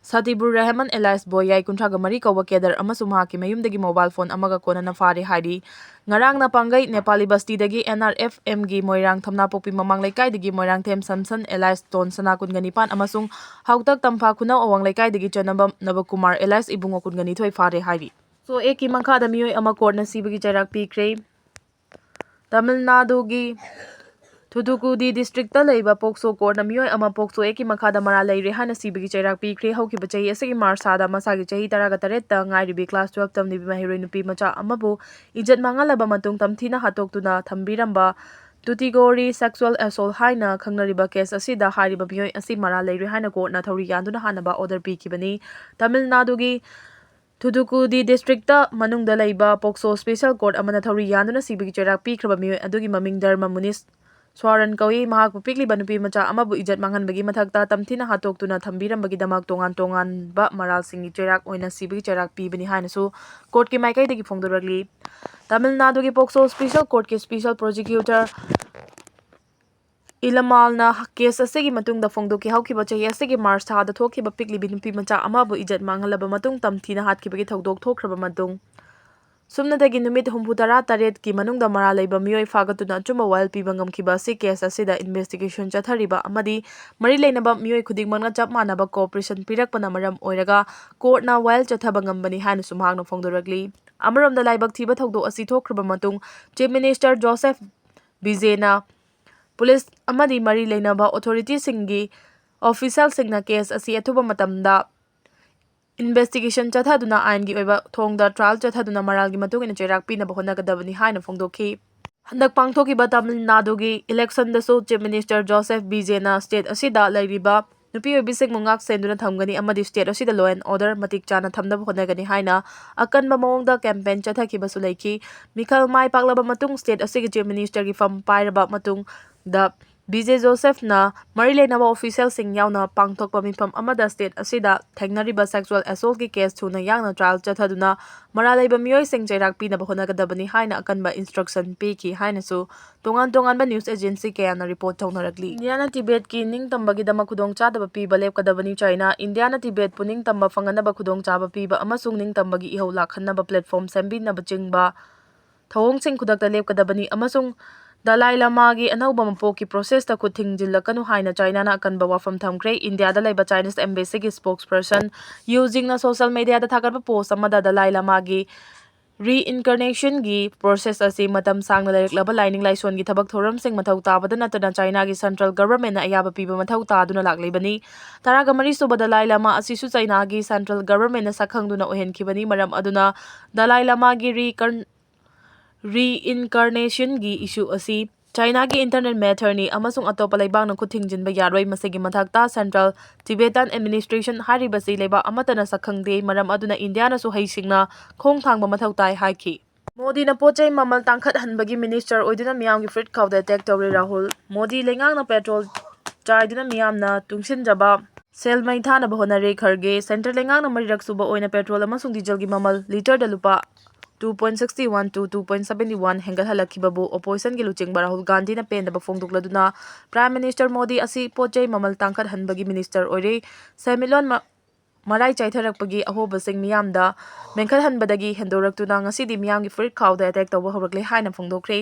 ꯁꯇꯤꯕꯨꯔ ꯔꯍꯃꯟ alias ꯕꯣꯌꯥꯏ ꯀꯨꯟꯊ꯭ꯔꯥꯒ ꯃꯔꯤ ꯀꯧꯕ cadre ꯑꯃꯁꯨ ꯃꯍꯥꯛꯀꯤ ꯃꯌꯨꯝꯗꯒꯤ mobile phone ꯑꯃꯒ ꯀꯣꯟꯅꯅ ꯐꯥꯔꯦ ꯍꯥꯏꯔꯤ꯫ ꯉꯔꯥꯡꯅ ꯄꯥꯡꯒꯩ ꯅꯦꯄꯥꯂꯤ ꯕꯁꯇꯤꯗꯒꯤ N R F Mꯒꯤ ꯃꯣꯏꯔꯥꯡ ꯊꯝꯅꯥꯄꯣꯛꯄꯤ ꯃꯃꯥꯡ ꯂꯩꯀꯥꯏꯗꯒꯤ ꯃꯣꯏꯔꯥꯡꯊꯦꯝ ꯁꯝꯁꯟ alias ꯇꯣꯟ ꯁꯅꯥ ꯀꯨꯟꯒ ꯅꯤꯄꯥꯟ ꯑꯃꯁꯨꯡ ꯍꯥꯎꯇꯛ ꯇꯝꯐꯥ ꯈꯨꯅꯧ ꯑꯋꯥꯡ ꯂꯩꯀꯥꯏꯗꯒꯤ ꯆꯅꯕꯝ ꯅꯕꯀꯨꯃꯥꯔ alias ꯏꯕꯨꯡꯉꯣ ꯀꯨꯟꯒ ꯅꯤꯊꯣꯏ ꯐꯥꯔꯦ ꯍꯥꯏꯔꯤ꯫ POCSO Actꯀꯤ ꯃꯈꯥꯗ ꯃꯤꯑꯣꯏ ꯑꯃ courtꯅ ꯁꯤꯕꯒꯤ ꯆꯩꯔꯥꯛ ꯄꯤꯈ꯭ꯔꯦ꯫ ꯇꯥꯃꯤꯜ ꯅꯥꯗꯨꯒꯤ ꯊꯨꯊꯨꯀꯨꯗꯤ districtꯇ ꯂꯩꯕ POCSO courtꯅ ꯃꯤꯑꯣꯏ ꯑꯃ POCSO Actꯀꯤ ꯃꯈꯥꯗ ꯃꯔꯥꯜ ꯂꯩꯔꯦ ꯍꯥꯏꯅ ꯁꯤꯕꯒꯤ ꯆꯩꯔꯥꯛ ꯄꯤꯈ꯭ꯔꯦ꯫ ꯍꯧꯈꯤꯕ ꯆꯍꯤ ꯑꯁꯤꯒꯤ March ꯊꯥꯗ ꯃꯁꯥꯒꯤ ꯆꯍꯤ ꯇꯔꯥꯒ ꯇꯔꯦꯠꯇ ꯉꯥꯏꯔꯤꯕꯤ class twelve ꯇꯝꯂꯤꯕꯤ ꯃꯍꯩꯔꯣꯏ ꯅꯨꯄꯤ ꯃꯆꯥ ꯑꯃꯕꯨ ꯏꯖꯠ ꯃꯥꯡꯍꯜꯂꯕ ꯃꯇꯨꯡ ꯇꯝꯊꯤꯅ ꯍꯥꯠꯇꯣꯛꯇꯨꯅ ꯊꯝꯕꯤꯔꯝꯕ ꯇꯨꯇꯤꯒꯣꯔꯤ sexual assault ꯍꯥꯏꯅ ꯈꯪꯅꯔꯤꯕ case ꯑꯁꯤꯗ ꯍꯥꯏꯔꯤꯕ ꯃꯤꯑꯣꯏ ꯑꯁꯤ ꯃꯔꯥꯜ ꯂꯩꯔꯦ ꯍꯥꯏꯅ courtꯅ ꯊꯧꯔꯤ ꯌꯥꯟꯗꯨꯅ ꯍꯥꯠꯅꯕ order ꯄꯤꯈꯤꯕꯅꯤ꯫ ꯇꯥꯃꯤꯜ ꯅꯥꯗꯨꯒꯤ ꯊꯨꯊꯨꯀꯨꯗꯤ districtꯇ ꯃꯅꯨꯡꯗ ꯂꯩꯕ POCSO special court ꯑꯃꯅ ꯊꯧꯔꯤ ꯌꯥꯟꯗꯨꯅ ꯁꯤꯕꯒꯤ ꯆꯩꯔꯥꯛ ꯄꯤꯈ꯭ꯔꯕ ꯃꯤꯑꯣꯏ ꯑꯗꯨꯒꯤ ꯃꯃꯤꯡ ꯙꯔꯃ ꯃꯨꯅꯤꯁ ꯁ꯭ꯋꯥꯔꯟ ꯀꯧꯏ꯫ ꯃꯍꯥꯛꯄꯨ ꯄꯤꯛꯂꯤꯕ ꯅꯨꯄꯤ ꯃꯆꯥ ꯑꯃꯕꯨ ꯏꯖꯠ ꯃꯥꯡꯍꯟꯕꯒꯤ ꯃꯊꯛꯇ ꯇꯝꯊꯤꯅ ꯍꯥꯠꯇꯣꯛꯇꯨꯅ ꯊꯝꯕꯤꯔꯝꯕꯒꯤꯗꯃꯛ ꯇꯣꯉꯥꯟ ꯇꯣꯉꯥꯟꯕ ꯃꯔꯥꯜꯁꯤꯡꯒꯤ ꯆꯩꯔꯥꯛ ꯑꯣꯏꯅ ꯁꯤꯕꯒꯤ ꯆꯩꯔꯥꯛ ꯄꯤꯕꯅꯤ ꯍꯥꯏꯅꯁꯨ courtꯀꯤ ꯃꯥꯏꯀꯩꯗꯒꯤ ꯐꯣꯡꯗꯣꯔꯛꯂꯤ꯫ ꯇꯥꯃꯤꯜ ꯅꯥꯗꯨꯒꯤ POCSO special courtꯀꯤ special prosecutor ꯏꯂꯃꯥꯜꯅ case ꯑꯁꯤꯒꯤ ꯃꯇꯨꯡꯗ ꯐꯣꯡꯗꯣꯛꯈꯤ꯫ ꯍꯧꯈꯤꯕ ꯆꯍꯤ ꯑꯁꯤꯒꯤ March ꯊꯥꯗ ꯊꯣꯛꯈꯤꯕ ꯄꯤꯛꯂꯤꯕꯤ ꯅꯨꯄꯤ ꯃꯆꯥ ꯑꯃꯕꯨ ꯏꯖꯠ ꯃꯥꯡꯍꯜꯂꯕ ꯃꯇꯨꯡ ꯇꯝꯊꯤꯅ ꯍꯥꯠꯈꯤꯕꯒꯤ ꯊꯧꯗꯣꯛ ꯊꯣꯛꯈ꯭ꯔꯕ ꯃꯇꯨꯡ, ꯁꯨꯞꯅꯗꯒꯤ ꯅꯨꯃꯤꯠ ꯍꯨꯝꯐꯨꯇꯔꯥ ꯇꯔꯦꯠꯀꯤ ꯃꯅꯨꯡꯗ ꯃꯔꯥꯜ ꯂꯩꯕ ꯃꯤꯑꯣꯏ ꯐꯥꯒꯠꯇꯨꯅ ꯑꯆꯨꯝꯕ ꯋꯥꯌꯦꯜ ꯄꯤꯕ ꯉꯝꯈꯤꯕ ꯑꯁꯤ case ꯑꯁꯤꯗ investigation ꯆꯠꯊꯔꯤꯕ ꯑꯃꯗꯤ ꯃꯔꯤ ꯂꯩꯅꯕ ꯃꯤꯑꯣꯏ ꯈꯨꯗꯤꯡꯃꯛꯅ ꯆꯞ ꯃꯥꯟꯅꯕ cooperation ꯄꯤꯔꯛꯄꯅ ꯃꯔꯝ ꯑꯣꯏꯔꯒ courtꯅ ꯋꯥꯌꯦꯜ ꯆꯠꯊꯕ ꯉꯝꯕꯅꯤ ꯍꯥꯏꯅꯁꯨ ꯃꯍꯥꯛꯅ ꯐꯣꯡꯗꯣꯔꯛꯂꯤ꯫ ꯑꯃꯔꯣꯝꯗ, ꯂꯥꯏꯕꯛ ꯊꯤꯕ ꯊꯧꯗꯣꯛ ꯑꯁꯤ ꯊꯣꯛꯈ꯭ꯔꯕ ꯃꯇꯨꯡ Chief Minister ꯖꯣꯁꯦꯐ ꯕꯤꯖꯦꯅ police ꯑꯃꯗꯤ ꯃꯔꯤ ꯂꯩꯅꯕ authorityꯁꯤꯡꯒꯤ ꯑꯣꯐꯤꯁꯤꯌꯦꯜꯁꯤꯡꯅ ꯀꯦꯁ ꯑꯁꯤ ꯑꯊꯨꯕ ꯃꯇꯝꯗ ꯏꯟꯚꯦꯁꯇꯤꯒꯦꯁꯟ ꯆꯠꯊꯗꯨꯅ ꯑꯥꯏꯟꯒꯤ ꯑꯣꯏꯕ ꯊꯣꯡꯗ ꯇ꯭ꯔꯥꯏꯜ ꯆꯠꯊꯗꯨꯅ ꯃꯔꯥꯜꯒꯤ ꯃꯇꯨꯡ ꯏꯟꯅ ꯆꯩꯔꯥꯛ ꯄꯤꯅꯕ ꯍꯣꯠꯅꯒꯗꯕꯅꯤ ꯍꯥꯏꯅ ꯐꯣꯡꯗꯣꯛꯈꯤ꯫ ꯍꯟꯗꯛ ꯄꯥꯡꯊꯣꯛꯈꯤꯕ ꯇꯥꯃꯤꯜ ꯅꯥꯗꯨꯒꯤ ꯏꯂꯦꯛꯁꯟꯗꯁꯨ ꯆꯤꯐ ꯃꯤꯅꯤꯁꯇꯔ ꯖꯣꯁꯦꯐ ꯕꯤꯖꯦꯅ ꯁ꯭ꯇꯦꯠ ꯑꯁꯤꯗ ꯂꯩꯔꯤꯕ ꯅꯨꯄꯤ ꯑꯣꯏꯕꯤꯁꯤꯡꯕꯨ ꯉꯥꯛ ꯁꯦꯟꯗꯨꯅ ꯊꯝꯒꯅꯤ ꯑꯃꯗꯤ ꯁ꯭ꯇꯦꯠ ꯑꯁꯤꯗ law and order ꯃꯇꯤꯛ ꯆꯥꯅ ꯊꯝꯅꯕ ꯍꯣꯠꯅꯒꯅꯤ ꯍꯥꯏꯅ ꯑꯀꯟꯕ ꯃꯑꯣꯡꯗ ꯀꯦꯝꯄꯦꯟ ꯆꯠꯊꯈꯤꯕꯁꯨ ꯂꯩꯈꯤ꯫ ꯃꯤꯈꯜ ꯃꯥꯏ ꯄꯥꯛꯂꯕ ꯃꯇꯨꯡ ꯁ꯭ꯇꯦꯠ ꯑꯁꯤꯒꯤ ꯆꯤꯐ ꯃꯤꯅꯤꯁꯇꯔꯒꯤ ꯐꯝ ꯄꯥꯏꯔꯕ ꯃꯇꯨꯡꯗ ꯕꯤꯖꯦ ꯖꯣꯁꯦꯐꯅ ꯃꯔꯤ ꯂꯩꯅꯕ ꯑꯣꯐꯤꯁꯤꯌꯦꯜꯁꯤꯡ ꯌꯥꯎꯅ ꯄꯥꯡꯊꯣꯛꯄ ꯃꯤꯐꯝ ꯑꯃꯗ ꯁ꯭ꯇꯦꯠ ꯑꯁꯤꯗ ꯊꯦꯡꯅꯔꯤꯕ ꯁꯦꯛꯁꯨꯑꯦꯜ ꯑꯦꯁꯣꯜꯠꯀꯤ ꯀꯦꯁ ꯊꯨꯅ ꯌꯥꯡꯅ ꯇ꯭ꯔꯥꯏꯜ ꯆꯠꯊꯗꯨꯅ ꯃꯔꯥꯜ ꯂꯩꯕ ꯃꯤꯑꯣꯏꯁꯤꯡ ꯆꯩꯔꯥꯛ ꯄꯤꯅꯕ ꯍꯣꯠꯅꯒꯗꯕꯅꯤ ꯍꯥꯏꯅ ꯑꯀꯟꯕ ꯏꯟꯁꯇ꯭ꯔꯛꯁꯟ ꯄꯤꯈꯤ ꯍꯥꯏꯅꯁꯨ ꯇꯣꯉꯥꯟ ꯇꯣꯉꯥꯟꯕ ꯅ꯭ꯌꯨꯁ ꯑꯦꯖꯦꯟꯁꯤ ꯀꯌꯥꯅ ꯔꯤꯄꯣꯔꯠ ꯇꯧꯅꯔꯛꯂꯤ꯫ ꯏꯟꯗꯤꯌꯥꯅ ꯇꯤꯕꯦꯠꯀꯤ ꯅꯤꯡꯇꯝꯕꯒꯤꯗꯃꯛ ꯈꯨꯗꯣꯡꯆꯥꯗꯕ ꯄꯤꯕ ꯂꯦꯞꯀꯗꯕꯅꯤ꯫ ꯆꯥꯏꯅꯥ, ꯏꯟꯗꯤꯌꯥꯅ ꯇꯤꯕꯦꯠꯄꯨ ꯅꯤꯡꯇꯝꯕ ꯐꯪꯍꯟꯅꯕ ꯈꯨꯗꯣꯡꯆꯥꯕ ꯄꯤꯕ ꯑꯃꯁꯨꯡ ꯅꯤꯡꯇꯝꯕꯒꯤ ꯏꯍꯧ ꯂꯥꯛꯍꯟꯅꯕ ꯄ꯭ꯂꯦꯠꯐꯣꯝ ꯁꯦꯝꯕꯤꯅꯕꯆꯤꯡꯕ ꯊꯧꯑꯣꯡꯁꯤꯡ ꯈꯨꯗꯛꯇ ꯂꯦꯞꯀꯗꯕꯅꯤ ꯑꯃꯁꯨꯡ ꯗꯂꯥꯏ ꯂꯥꯃꯥꯒꯤ ꯑꯅꯧꯕ ꯃꯄꯣꯛꯀꯤ ꯄ꯭ꯔꯣꯁꯦꯁꯇ ꯈꯨꯠ ꯊꯤꯡꯖꯤꯜꯂꯛꯀꯅꯨ ꯍꯥꯏꯅ ꯆꯥꯏꯅꯥꯅ ꯑꯀꯟꯕ ꯋꯥꯐꯝ ꯊꯝꯈ꯭ꯔꯦ꯫ ꯏꯟꯗꯤꯌꯥꯗ ꯂꯩꯕ ꯆꯥꯏꯅꯤꯁ ꯑꯦꯝꯕꯦꯁꯤꯒꯤ ꯁ꯭ꯄꯣꯛꯁꯄꯔꯁꯟ ꯌꯨ ꯖꯤꯡꯅ ꯁꯣꯁꯤꯌꯦꯜ ꯃꯤꯗꯤꯌꯥꯗ ꯊꯥꯒꯠꯄ ꯄꯣꯁ ꯑꯃꯗ ꯗꯂꯥꯏ ꯂꯥꯃꯥꯒꯤ ꯔꯤꯏꯟꯀꯥꯔꯅꯦꯁꯟꯒꯤ ꯄ꯭ꯔꯣꯁꯦꯁ ꯑꯁꯤ ꯃꯇꯝ ꯁꯥꯡꯅ ꯂꯩꯔꯛꯂꯕ ꯂꯥꯏꯅꯤꯡ ꯂꯥꯏꯁꯣꯟꯒꯤ ꯊꯕꯛ ꯊꯧꯔꯝꯁꯤꯡ ꯃꯊꯧ ꯇꯥꯕꯗ ꯅꯠꯇꯅ ꯆꯥꯏꯅꯥꯒꯤ ꯁꯦꯟꯇ꯭ꯔꯦꯜ ꯒꯚꯔꯟꯃꯦꯟꯠꯅ ꯑꯌꯥꯕ ꯄꯤꯕ ꯃꯊꯧ ꯇꯥꯗꯨꯅ ꯂꯥꯛꯂꯤꯕꯅꯤ꯫ ꯇꯔꯥꯒ ꯃꯔꯤ ꯁꯨꯕ ꯗꯂꯥꯏ ꯂꯥꯃꯥ ꯑꯁꯤꯁꯨ ꯆꯥꯏꯅꯥꯒꯤ ꯁꯦꯟꯇ꯭ꯔꯦꯜ ꯒꯚꯔꯟꯃꯦꯟꯠꯅ ꯁꯛꯈꯪꯗꯨꯅ ꯑꯣꯏꯍꯟꯈꯤꯕꯅꯤ꯫ ꯃꯔꯝ ꯑꯗꯨꯅ ꯗꯂꯥꯏ ꯂꯥꯃꯥꯒꯤ ꯔꯤꯀꯟ ꯔꯤꯏꯟꯀꯥꯔꯅꯦꯁꯟꯒꯤ ꯏꯁꯨ ꯑꯁꯤ ꯆꯥꯏꯅꯥꯒꯤ ꯏꯟꯇꯔꯅꯦꯜ ꯃꯦꯇꯔꯅꯤ ꯑꯃꯁꯨꯡ ꯑꯇꯣꯞꯄ ꯂꯩꯕꯥꯛꯅ ꯈꯨꯠ ꯊꯤꯡꯖꯤꯟꯕ ꯌꯥꯔꯣꯏ꯫ ꯃꯁꯤꯒꯤ ꯃꯊꯛꯇ, ꯁꯦꯟꯇ꯭ꯔꯦꯜ ꯇꯤꯕꯦꯇꯥꯟ ꯑꯦꯗꯃꯤꯅꯤꯁꯇ꯭ꯔꯦꯁꯟ ꯍꯥꯏꯔꯤꯕꯁꯤ ꯂꯩꯕꯥꯛ ꯑꯃꯠꯇꯅ ꯁꯛꯈꯪꯗꯦ, ꯃꯔꯝ ꯑꯗꯨꯅ ꯏꯟꯗꯤꯌꯥꯅꯁꯨ ꯍꯩꯁꯤꯡꯅ ꯈꯣꯡ ꯊꯥꯡꯕ ꯃꯊꯧ ꯇꯥꯏ ꯍꯥꯏꯈꯤ꯫ ꯃꯣꯗꯤꯅ ꯄꯣꯠ ꯆꯩ ꯃꯃꯜ ꯇꯥꯡꯈꯠꯍꯟꯕꯒꯤ ꯃꯤꯅꯤꯁꯇꯔ ꯑꯣꯏꯗꯨꯅ ꯃꯤꯌꯥꯝꯒꯤ ꯐꯨꯔꯤꯠ ꯈꯥꯎꯗ ꯑꯦꯇꯦꯛ ꯇꯧꯔꯦ꯫ ꯔꯥꯍꯨꯜ꯫ ꯃꯣꯗꯤ ꯂꯩꯉꯥꯛꯅ ꯄꯦꯇ꯭ꯔꯣꯜ ꯆꯥꯏꯗꯨꯅ ꯃꯤꯌꯥꯝꯅ ꯇꯨꯡꯁꯤꯟꯖꯕ ꯁꯦꯜ ꯃꯩ ꯊꯥꯅꯕ ꯍꯣꯠꯅꯔꯦ꯫ ꯈꯔꯒꯦ꯫ ꯁꯦꯟꯇꯔ ꯂꯩꯉꯥꯛꯅ ꯃꯔꯤꯔꯛ ꯁꯨꯕ ꯑꯣꯏꯅ ꯄꯦꯇ꯭ꯔꯣꯜ ꯑꯃꯁꯨꯡ ꯗꯤꯖꯜꯒꯤ ꯃꯃꯜ ꯂꯤꯇꯔꯗ ꯂꯨꯄꯥ two point sixty one to two point seventy one ꯍꯦꯟꯒꯠꯍꯜꯂꯛꯈꯤꯕꯕꯨ ꯑꯣꯄꯣꯖꯤꯁꯟꯒꯤ ꯂꯨꯆꯤꯡꯕ ꯔꯥꯍꯨꯜ ꯒꯥꯟꯙꯤꯅ ꯄꯦꯟꯗꯕ ꯐꯣꯡꯗꯣꯛꯂꯗꯨꯅ ꯄ꯭ꯔꯥꯏꯝ ꯃꯤꯅꯤꯁꯇꯔ ꯃꯣꯗꯤ ꯑꯁꯤ ꯄꯣꯠ ꯆꯩ ꯃꯃꯜ ꯇꯥꯡꯈꯠꯍꯟꯕꯒꯤ ꯃꯤꯅꯤꯁꯇꯔ ꯑꯣꯏꯔꯦ꯫ ꯁꯦꯟꯃꯤꯠꯂꯣꯟ ꯃ-, ꯃꯔꯥꯏ ꯆꯥꯏꯊꯔꯛꯄꯒꯤ ꯑꯍꯣꯕꯁꯤꯡ ꯃꯤꯌꯥꯝꯗ ꯃꯦꯟꯈꯠꯍꯟꯕꯗꯒꯤ ꯍꯦꯟꯗꯣꯔꯛꯇꯨꯅ ꯉꯁꯤꯗꯤ ꯃꯤꯌꯥꯝꯒꯤ ꯐꯨꯔꯤꯠ ꯈꯥꯎꯗ ꯑꯦꯇꯦꯛ ꯇꯧꯕ ꯍꯧꯔꯛꯂꯦ ꯍꯥꯏꯅ ꯐꯣꯡꯗꯣꯛꯈ꯭ꯔꯦ꯫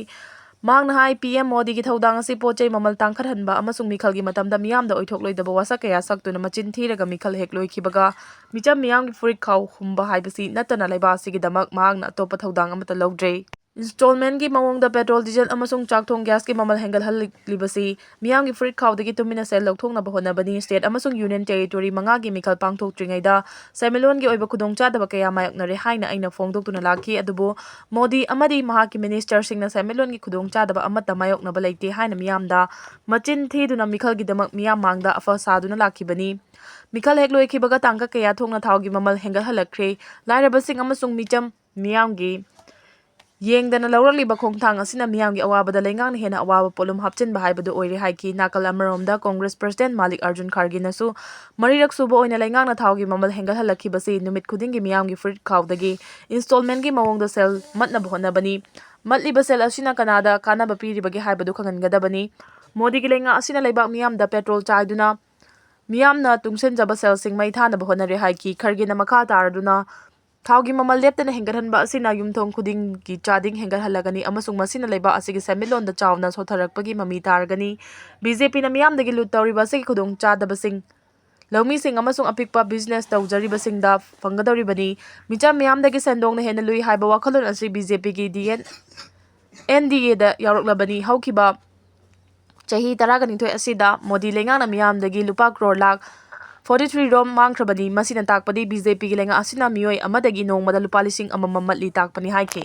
ꯃꯍꯥꯛꯅ ꯍꯥꯏ, ꯄꯤ ꯑꯦꯝ ꯃꯣꯗꯤꯒꯤ ꯊꯧꯗꯥꯡ ꯑꯁꯤ ꯄꯣꯠ ꯆꯩ ꯃꯃꯜ ꯇꯥꯡꯈꯠꯍꯟꯕ ꯑꯃꯁꯨꯡ ꯃꯤꯈꯜꯒꯤ ꯃꯇꯝꯗ ꯃꯤꯌꯥꯝꯗ ꯑꯣꯏꯊꯣꯛꯂꯣꯏꯗꯕ ꯋꯥꯁꯛ ꯀꯌꯥ ꯁꯛꯇꯨꯅ ꯃꯆꯤꯟ ꯊꯤꯔꯒ ꯃꯤꯈꯜ ꯍꯦꯛ ꯂꯣꯏꯈꯤꯕꯒ ꯃꯤꯆꯝ ꯃꯤꯌꯥꯝꯒꯤ ꯐꯨꯔꯤꯠ ꯈꯥꯎ ꯍꯨꯝꯕ ꯍꯥꯏꯕꯁꯤ ꯅꯠꯇꯅ ꯂꯩꯕꯥꯛ ꯑꯁꯤꯒꯤꯗꯃꯛ ꯃꯍꯥꯛꯅ ꯑꯇꯣꯞꯄ ꯊꯧꯗꯥꯡ ꯑꯃꯠꯇ ꯂꯧꯗ꯭ꯔꯦ꯫ Installmentꯀꯤ ꯃꯑꯣꯡꯗ petrol, diesel ꯑꯃꯁꯨꯡ ꯆꯥꯛ ꯊꯣꯡ gasꯀꯤ ꯃꯃꯜ ꯍꯦꯟꯒꯠꯍꯜꯂꯤꯕꯁꯤ ꯃꯤꯌꯥꯝꯒꯤ ꯐꯨꯔꯤꯠ ꯈꯥꯎꯗꯒꯤ ꯇꯨꯃꯤꯟꯅ ꯁꯦꯜ ꯂꯧꯊꯣꯛꯅꯕ ꯍꯣꯠꯅꯕꯅꯤ꯫ State ꯑꯃꯁꯨꯡ Union Territory ꯃꯉꯥꯒꯤ ꯃꯤꯈꯜ ꯄꯥꯡꯊꯣꯛꯇ꯭ꯔꯤꯉꯩꯗ ꯁꯦꯟꯃꯤꯠꯂꯣꯟꯒꯤ ꯑꯣꯏꯕ ꯈꯨꯗꯣꯡꯆꯥꯗꯕ ꯀꯌꯥ ꯃꯥꯌꯣꯛꯅꯔꯦ ꯍꯥꯏꯅ ꯑꯩꯅ ꯐꯣꯡꯗꯣꯛꯇꯨꯅ ꯂꯥꯛꯈꯤ꯫ ꯑꯗꯨꯕꯨ ꯃꯣꯗꯤ ꯑꯃꯗꯤ ꯃꯍꯥꯛꯀꯤ ministerꯁꯤꯡꯅ ꯁꯦꯟꯃꯤꯠꯂꯣꯟꯒꯤ ꯈꯨꯗꯣꯡꯆꯥꯗꯕ ꯑꯃꯠꯇ ꯃꯥꯌꯣꯛꯅꯕ ꯂꯩꯇꯦ ꯍꯥꯏꯅ ꯃꯤꯌꯥꯝꯗ ꯃꯆꯤꯟ ꯊꯤꯗꯨꯅ ꯃꯤꯈꯜꯒꯤꯗꯃꯛ ꯃꯤꯌꯥꯝ ꯃꯥꯡꯗ ꯑꯐ ꯁꯥꯗꯨꯅ ꯂꯥꯛꯈꯤꯕꯅꯤ꯫ ꯃꯤꯈꯜ ꯍꯦꯛ ꯂꯣꯏꯈꯤꯕꯒ ꯇꯥꯡꯀꯛ ꯀꯌꯥ ꯊꯣꯛꯅ ꯊꯥꯎꯒꯤ ꯃꯃꯜ ꯍꯦꯟꯒꯠꯍꯜꯂꯛꯈ꯭ꯔꯦ꯫ ꯂꯥꯏꯔꯕꯁꯤꯡ ꯑꯃꯁꯨꯡ ꯃꯤꯆꯝ ꯃꯤꯌꯥꯝꯒꯤ ꯌꯦꯡꯗꯅ ꯂꯧꯔꯛꯂꯤꯕ ꯈꯣꯡꯊꯥꯡ ꯑꯁꯤꯅ ꯃꯤꯌꯥꯝꯒꯤ ꯑꯋꯥꯕꯗ ꯂꯩꯉꯥꯛꯅ ꯍꯦꯟꯅ ꯑꯋꯥꯕ ꯄꯣꯠꯂꯨꯝ ꯍꯥꯞꯆꯤꯟꯕ ꯍꯥꯏꯕꯗꯨ ꯑꯣꯏꯔꯦ ꯍꯥꯏꯈꯤ꯫ ꯅꯥꯀꯜ ꯑꯃꯔꯣꯝꯗ Congress President ꯃꯥꯂꯤꯛ ꯑꯔꯖꯨꯟ ꯈꯥꯔꯒꯦꯅꯁꯨ ꯃꯔꯤꯔꯛ ꯁꯨꯕ ꯑꯣꯏꯅ ꯂꯩꯉꯥꯛꯅ ꯊꯥꯎꯒꯤ ꯃꯃꯜ ꯍꯦꯟꯒꯠꯍꯜꯂꯛꯈꯤꯕꯁꯤ ꯅꯨꯃꯤꯠ ꯈꯨꯗꯤꯡꯒꯤ ꯃꯤꯌꯥꯝꯒꯤ ꯐꯨꯔꯤꯠ ꯈꯥꯎꯗꯒꯤ installmentꯀꯤ ꯃꯑꯣꯡꯗ ꯁꯦꯜ ꯃꯠꯅꯕ ꯍꯣꯠꯅꯕꯅꯤ꯫ ꯃꯠꯂꯤꯕ ꯁꯦꯜ ꯑꯁꯤꯅ ꯀꯅꯥꯗ ꯀꯥꯟꯅꯕ ꯄꯤꯔꯤꯕꯒꯦ ꯍꯥꯏꯕꯗꯨ ꯈꯪꯍꯟꯒꯗꯕꯅꯤ꯫ ꯃꯣꯗꯤꯒꯤ ꯂꯩꯉꯥꯛ ꯑꯁꯤꯅ ꯂꯩꯕꯥꯛ ꯃꯤꯌꯥꯝꯗ petrol ꯆꯥꯏꯗꯨꯅ ꯃꯤꯌꯥꯝꯅ ꯇꯨꯡꯁꯤꯟꯖꯕ ꯁꯦꯜꯁꯤꯡ ꯃꯩ ꯊꯥꯅꯕ ꯍꯣꯠꯅꯔꯦ ꯍꯥꯏꯈꯤ꯫ ꯈꯔꯒꯦꯅ ꯃꯈꯥ ꯇꯥꯔꯗꯨꯅ ꯊꯥꯎꯒꯤ ꯃꯃꯜ ꯂꯦꯞꯇꯅ ꯍꯦꯟꯒꯠꯍꯟꯕ ꯑꯁꯤꯅ ꯌꯨꯝꯊꯣꯡ ꯈꯨꯗꯤꯡꯒꯤ ꯆꯥꯗꯤꯡ ꯍꯦꯟꯒꯠꯍꯜꯂꯒꯅꯤ ꯑꯃꯁꯨꯡ ꯃꯁꯤꯅ ꯂꯩꯕꯥꯛ ꯑꯁꯤꯒꯤ ꯁꯦꯟꯃꯤꯠꯂꯣꯟꯗ ꯆꯥꯎꯅ ꯁꯣꯠꯊꯔꯛꯄꯒꯤ ꯃꯃꯤ ꯇꯥꯔꯒꯅꯤ꯫ BJPꯅ ꯃꯤꯌꯥꯝꯗꯒꯤ ꯂꯨꯠ ꯇꯧꯔꯤꯕ ꯑꯁꯤꯒꯤ ꯈꯨꯗꯣꯡꯆꯥꯗꯕꯁꯤꯡ ꯂꯧꯃꯤꯁꯤꯡ ꯑꯃꯁꯨꯡ ꯑꯄꯤꯛꯄ business ꯇꯧꯖꯔꯤꯕꯁꯤꯡꯗ ꯐꯪꯒꯗꯧꯔꯤꯕꯅꯤ꯫ ꯃꯤꯆꯝ ꯃꯤꯌꯥꯝꯗꯒꯤ ꯁꯦꯟꯗꯣꯡꯅ ꯍꯦꯟꯅ ꯂꯨꯏ ꯍꯥꯏꯕ ꯋꯥꯈꯜꯂꯣꯟ ꯑꯁꯤ BJPꯒꯤ DN, NDAꯗ ꯌꯥꯎꯔꯛꯂꯕꯅꯤ꯫ ꯍꯧꯈꯤꯕ ꯆꯍꯤ ꯇꯔꯥꯅꯤꯊꯣꯏ ꯑꯁꯤꯗ ꯃꯣꯗꯤ ꯂꯩꯉꯥꯛꯅ ꯃꯤꯌꯥꯝꯗꯒꯤ ꯂꯨꯄꯥ ꯀ꯭ꯔꯣꯔ ꯂꯥꯈ forty three ꯔꯣꯝ ꯃꯥꯡꯈ꯭ꯔꯕꯅꯤ꯫ ꯃꯁꯤꯅ ꯇꯥꯛꯄꯗꯤ BJPꯒꯤ ꯂꯩꯉꯥꯛ ꯑꯁꯤꯅ ꯃꯤꯑꯣꯏ ꯑꯃꯗꯒꯤ ꯅꯣꯡꯃꯗ ꯂꯨꯄꯥ ꯂꯤꯁꯤꯡ ꯑꯃꯃꯝ ꯃꯠꯂꯤ ꯇꯥꯛꯄꯅꯤ ꯍꯥꯏꯈꯤ꯫